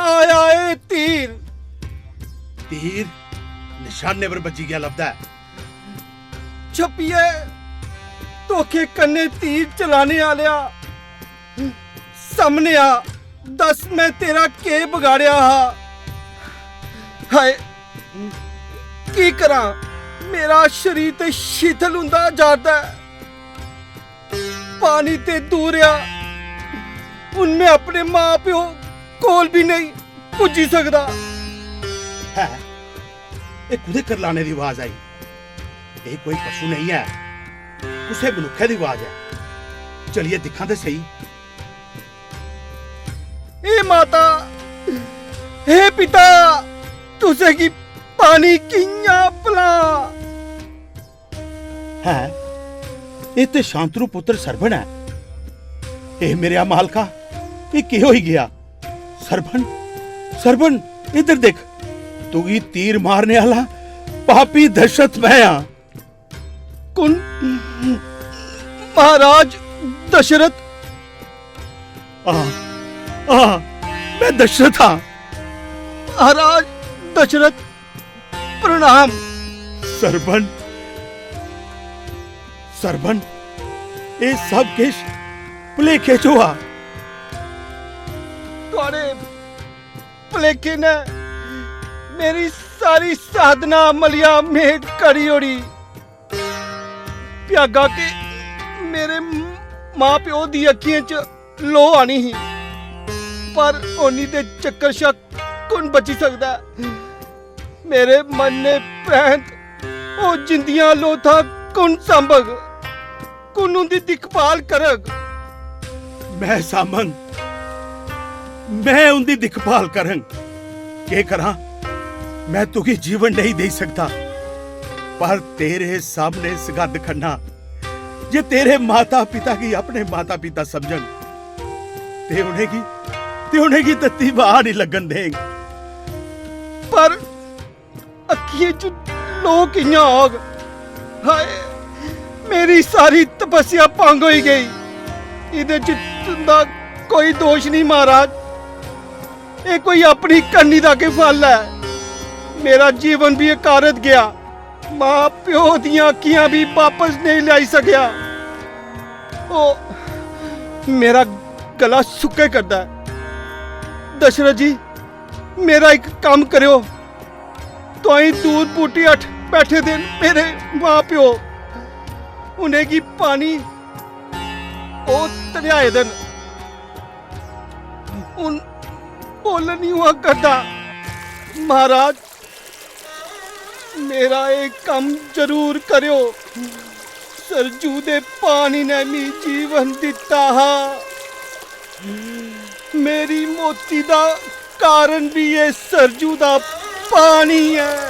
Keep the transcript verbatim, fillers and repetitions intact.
आया एह् तीर। तीर निशाने पर बज्जी गेआ लभदा ऐ। छप्पियै धोखे कन्नै तीर चलाने आह्लेआ, सामने आ, दस, मैं तेरा केह् बगाड़ेआ हा? हाय, की करां, मेरा शरीर ते शिथल हुंदा जा'रदा ऐ। पानी ते दूर रेहा, हुन मैं अपने मां-प्यो कोल बी नेईं पुज्जी सकदा। है, एह् कु'दे करलाने दी आवाज आई? एह् कोई पशु नेईं ऐ, कुसै मनुक्खै दी आवाज ऐ। चलियै दिक्खां ते सेही। हे माता, हे पिता, तुसें गी पानी कि'यां भलां? हैं, एह् ते शांतनु पुत्र सरबन ऐ। एह् मेरेआ मालका, एह् केह् होई गेआ? सरबन, सरबन, इद्धर दिक्ख, तुगी तीर मारने आह्ला पापी दशरथ मैं आं। कु'न? महाराज दशरथ? हां, हां, मैं दशरथ आं। महाराज दशरथ, प्रणाम। सरबन, सरबन, एह् सब किश भलेखे च होआ। थुआड़े भलेखे ने मेरी सारी साधना मलिया मेद करी ओड़ी। भ्यागा के मेरे मां-प्यो दी अक्खियें च लोऽ आनी ही, पर ओनी दे चक्कर शा कु'न बची सकदा ऐ? मेरे मरने परैंत ओह् जिंदियां लोथां कु'न सांभग? कु'न उं'दी दिक्खभाल करग? मैं सांभङ, मैं उं'दी दिक्खभाल करङ। केह् करां, मैं तुगी जीवन नेईं देई सकदा, पर तेरे सामने सगंध खन्ना जे तेरे माता-पिता गी अपने माता-पिता समझङ ते उ'नेंगी, ते उ'नेंगी तत्ती ब्हाऽ निं लग्गन देङ। पर अक्खियें च लोऽ कि'यां औग? हाय, मेरी सारी तपस्या भंग होई गेई। एह्दे च तुं'दा कोई दोश निं, महाराज। एह् कोई अपनी करनी दा गै फल ऐ। मेरा जीवन बी अकारथ गेआ। मां-प्यो दियां अक्खियां बी बापस नेईं लेआई सकेआ। ओह् मेरा गला सुक्के करदा ऐ। दशरथ जी, मेरा इक कम्म करेओ। तुआईं दूर बूटी हठ बैठे दे न मेरे मां-प्यो। उ'नेंगी पानी ओह् धरेआए दे न। हून बोलन निं होआ करदा। महाराज, मेरा एह् कम्म जरूर करेओ। सरजू दे पानी ने मी जीवन दित्ता हा। मेरी मौती दा कारण बी एह् सरजू दा पानी ऐ।